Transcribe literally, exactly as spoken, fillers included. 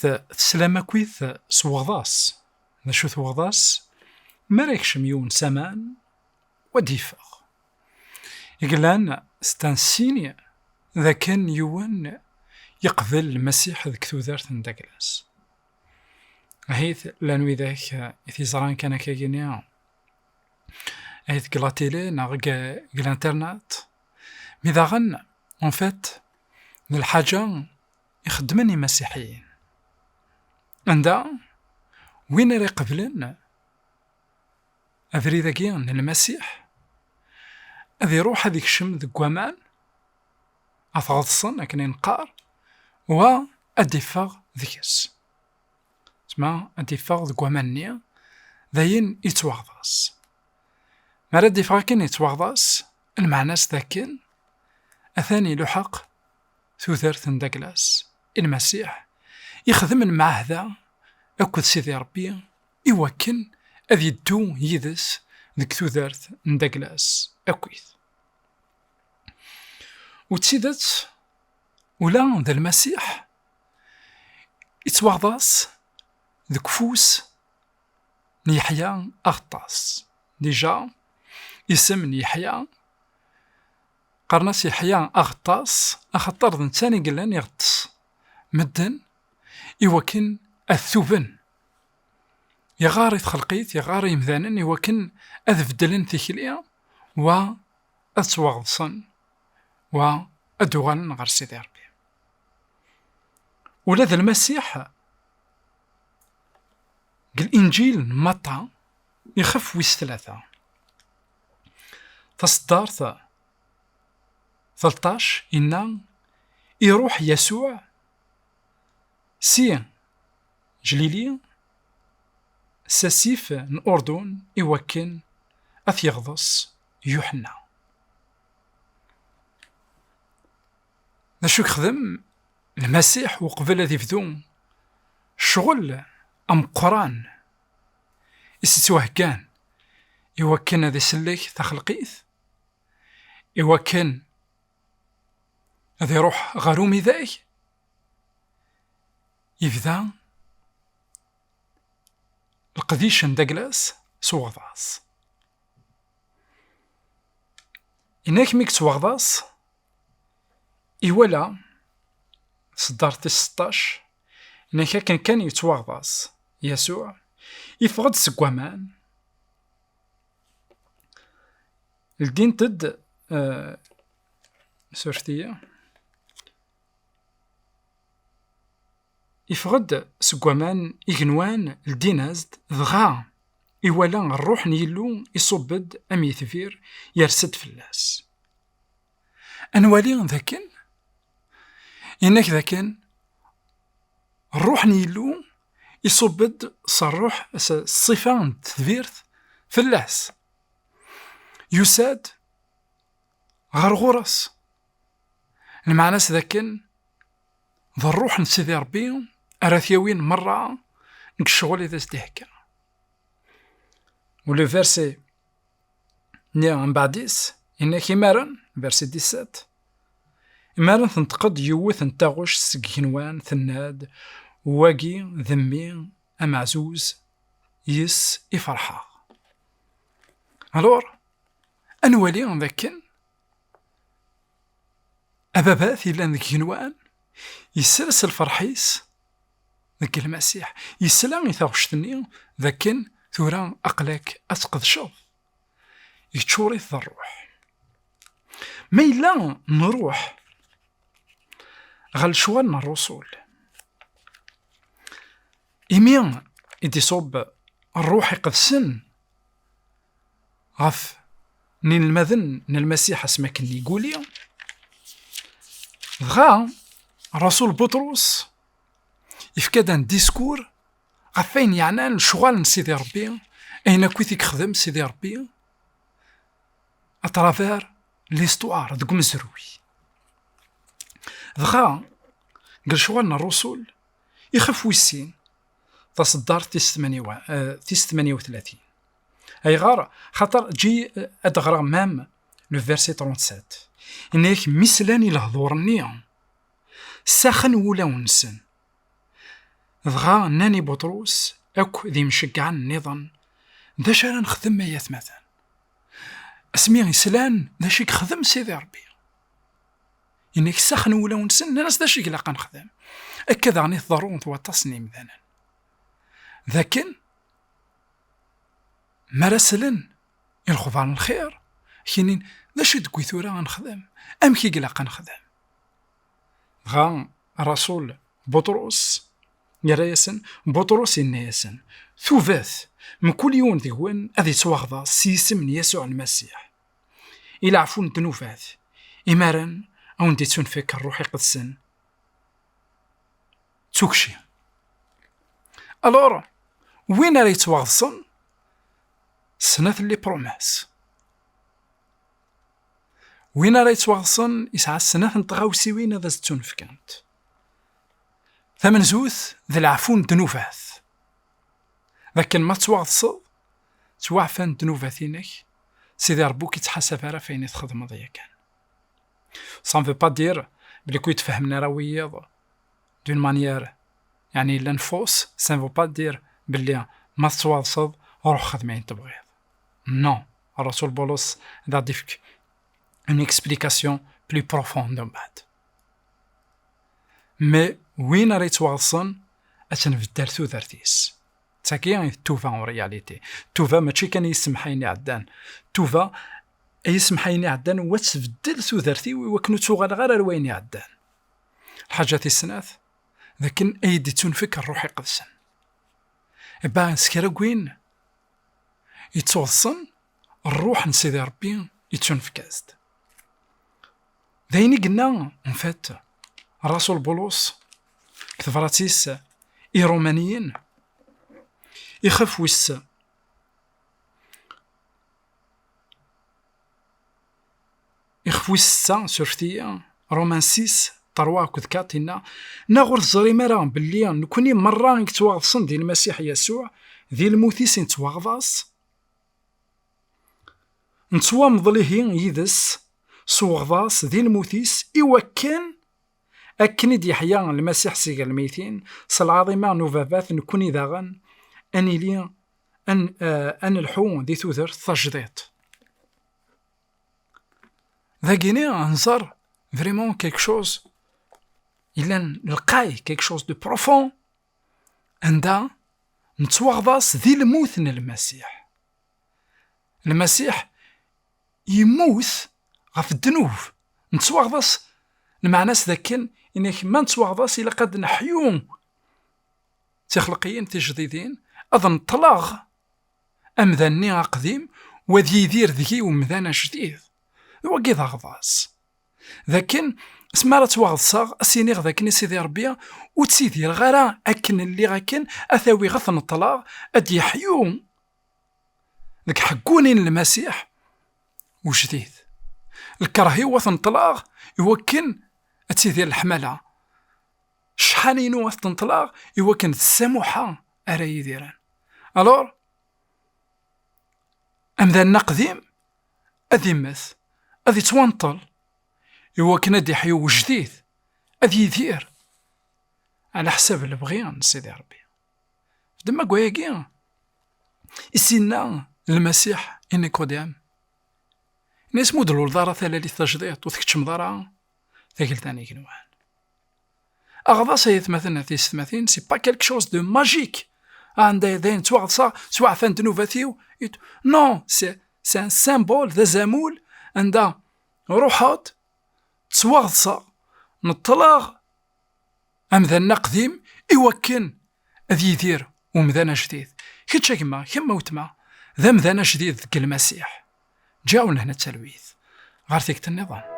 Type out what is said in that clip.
Teslam akkit s weɣḍas. D acu-t weɣḍas? Mi ara yekcem yiwen s aman, wa d-yeffeɣ. I yellan, c'est un signe d akken yiwen yeqbel Lmasiḥ deg tudert n Daglas. Ahit, llan widak, eh, i t-yeẓran kan akkagini, ahit deg la télé neɣ deg, deg l'internet. Mi daɣen, en fait, d lḥaǧa ixeddmen imasiḥiyen. Anda win ara iqeblen abrid-agi n Lmasiḥ, ad iruḥ ad ikcem deg waman, ad t-ɣeḍsen akken i neqqar, wa ad d-iffeɣ deg-s. Tma ad d-iffeɣ deg waman-nni, d ayen yettwaɣḍas. Mi ara d-iffeɣ akken yettwaɣḍas, lmeɛna-s d akken atan iluḥeq tudert n Daglas i Lmasiḥ, ixdem lmeɛahda akked Sidi Ṛebbi i wakken ad yeddu yid-s deg tudert n Daglas akkit. U d tidet, ula d Lmasiḥ ittwaɣḍas deg ufus n Yeḥya Aɣeṭṭas. Déjà, isem n Yeḥya, qqaren-as Yeḥya Aɣeṭṭas, axaṭer d netta i yellan iɣeṭṭes medden i wakken ad tuben. Iɣar i txelqit, iɣar i yemdanen i wakken ad beddlen tikli, wa ad ttwaɣeḍsen, wa ad d-uɣalen ɣer Sidi Ṛebbi. Ula d Lmasiḥ, deg Linǧil n Matta, ixef wis tlata, taṣeddart tleṭṭac, inna: Iruḥ Yasuɛ si Jlili s asif n Urdun i wakken ad t-yeɣḍes Yuḥenna. D acu yexdem Lmasiḥ uqbel ad ibdu ccɣel ameqqran i s-ittwaheggan i wakken ad isellek taxelqit, i wakken ad iruḥ ɣer umidag? Yebda leqdic n Daglas s uɣḍas. Inak mi yettwaɣḍas, iwala, ṣeddart tis seṭṭac, inak akken kan yettwaɣḍas Yasuɛ, iffeɣ-d seg waman, ldint-d, eh, surfet-iyi. Iffeɣ-d seg waman igenwan, ldin-as-d, dɣa iwala ṛṛuḥ n Yillu iṣubb-d am yitbir, yers-d fell-as. Ad nwali dakken, inak dakken ṛṛuḥ n Yillu iṣubb-d s ṛṛuḥ, s ṣṣifa n tedbirt fell-as. Yusa-d ɣer ɣur-s. Lmeɛna-s dakken d ṛṛuḥ n Sidi Ṛebbi ara t-yawin merra deg ccɣel i d as-d-ihegga. U le verset-nni mbeɛd-is, yenna-k imaren, verset dix-sept, imaren tenṭeq-d yiwet n taɣect seg igenwan, tenna-d: Wagi d mmi ameɛzuz, yes i ferḥeɣ. Alors, ad nwali dakken ababat yellan deg igenwan, yessers lferḥ-is deg Lmasiḥ, yesla i taɣect-nni dakken tura aql-ak ad tqedceḍ, yeččur-it d ṛṛuḥ. Ma yella nruḥ ɣer lecɣal n ṛṛusul, imi i d-iṣubb ṛṛuḥ iqedsen ɣef n inelmaden n Lmasiḥ asmi akken iguli. Dɣa, Rasul Buṭrus ifka-d un discours ɣef wayen yeɛnan lecɣal n Sidi Ṛebbi, ayen akk i t-ixdem Sidi Ṛebbi, à travers l'histoire, deg umezruy. Dɣa, deg lecɣal n ṛṛusul, ixef wis sin, taṣeddart tis tmanya, eh, tis tmanya u tlatin. Ayɣer? Xaṭer, ǧi, eh, ad d-ɣreɣ même le verset trente-sept. Yenna-yak, mi slan i lehdur-nni, saxen wulawen-nsen. Dɣa nnan i Buṭrus akk d imceggɛen nniḍen: "D acu ara nexdem, ay atmaten?" Asmi i slan d acu i yexdem Sidi Ṛebbi, inna-k ssaxen wulawen-nsen, nnan-as: "D acu i ilaq ad nexdem?" Akka daɣen i tḍerru d waṭas n yimdanen. D akken mi ara slen i lexbar n lxir, kinin: "D acu i d-tewwi tura ad nexdem? Amek i ilaq ad nexdem?" Dɣa Rasul Buṭrus yerra-yasen, Buṭrus yenna-yasen: "Tubat, mkul yiwen deg-wen ad yettwaɣḍas s yisem n Yasuɛ Lmasiḥ, i leɛfu n ddnubat, imaren a wen-d-ittunfek Ṛṛuḥ Iqedsen d tukci." Alors, win ara yettwaɣḍsen, snat n les promesses. Win ara yettwaɣḍsen yesɛa snat n tɣawsiwin ad as-ttunefkent. Tamenzut d leɛfu n ddnubat. D akken ma tettwaɣḍseḍ, ttwaɛfan ddnubat-inek, Sidi Ṛebbi ur k-ittḥasab ara ɣef wayen i txedmeḍ yakan. Ça ne veut pas dire belli ur k-id-fehmen ara wiyiḍ d'une manière, yeɛni, yellan fausse, ça ne veut pas dire belli ma tettwaḍseḍ, ruḥ xdem ayen tebɣiḍ. Non, Rasul Bulus ad aɣ-d-ifk une explication plus profonde mbeɛd. Mais win ara yettwaḍsen, ad tenbeddal tudert-is. D tagi i d ttuba en réalité. Ttuba mačči kan ad yi-semmeḥ ayen iɛeddan. Ttuba ad yi-semmeḥ ayen iɛeddan, u ad tbeddel tudert-iw i wakken ur ttuɣaleɣ ara ar wayen iɛeddan. Lḥaǧa tis snat, d akken ad yi-d-ittunfek Ṛṛuḥ Iqedsen. Ebba s kra n win yettuḍsen, Ṛṛuḥ n Sidi Ṛebbi yettunefk-as-d. D ayen i yenna, en fait, Rasul Bulus deg tebrat-is i Iṛumaniyen, ixef wis, ixef wis setta, surfet-iyi, Romains six, trois akked quatre, inna: "Neɣ ur teẓrim ara belli nekni merra i yettwaɣḍsen di Lmasiḥ Yasuɛ, di lmut-is i nettwaɣḍas?" Nettwamḍel ihi yid-s s uɣḍas di lmut-is, i wakken, akken i d-yeḥya Lmasiḥ seg lmeytin, s lɛaḍima n ubabat, nekkni daɣen ad nili, ad n-, eh, ad nelḥu di tudert tajdiṭ. Dagini nẓer vraiment quelque chose yellan lqay, quelque chose de profond, anda nettwaɣḍas di lmut n Lmasiḥ. Lmasiḥ yemmut ɣef ddnub. Nettwaɣḍas, lmeɛna-s d akken, inek ma nettwaɣḍas, ilaq ad neḥyu d tixelqiyin tijdidin, ad neṭleɣ amdan-nni aqdim, u ad yidir deg-i umdan ajdid. D wagi d aɣḍas. D akken, asmi ara ttwaɣḍseɣ, ad s-iniɣ d akken i Sidi Ṛebbi, ur ttidireɣ ara akken lliɣ akken, ad t-awiɣ ad t-neṭleɣ, ad d-yeḥyu deg ḥeggunin n Lmasiḥ ujdid. Lkerh-iw ad t-neṭleɣ i wakken ad tidir leḥmala. Ccḥani-inu ad t-neṭleɣ i wakken d ssamuḥa ara yidiren. Alors, amdan aqdim ad immet, ad ittwanṭel, i wakken ad iḥyu ujdid, ad yidir ɛla ḥsab lebɣi n Sidi Ṛebbi. Fdem agwayagi i s-inna Lmasiḥ i Nikodem. Inna-yas: "Ma ur d-tluleḍ ara talalit tajdiṭ, ur tkeččmeḍ ara tagelda n igenwan." Aɣḍas, ay atmaten, a tiyessetmatin, c'est pas quelque chose de magique. Ah, anda dayen ttwaɣḍseɣ, ttwaɛfan ddnubat-iw. Non, c'est, c'est un symbole, d azamul, anda ruḥeɣ-d, ttwaɣḍseɣ, neṭṭleɣ amdan aqdim i wakken ad yidir umdan ajdid. Kečč a gma, kemm a wetma, d amdan ajdid deg Lmasiḥ. Ǧǧiɣ-awen lehna d talwit. Ɣer tikkelt nniḍen.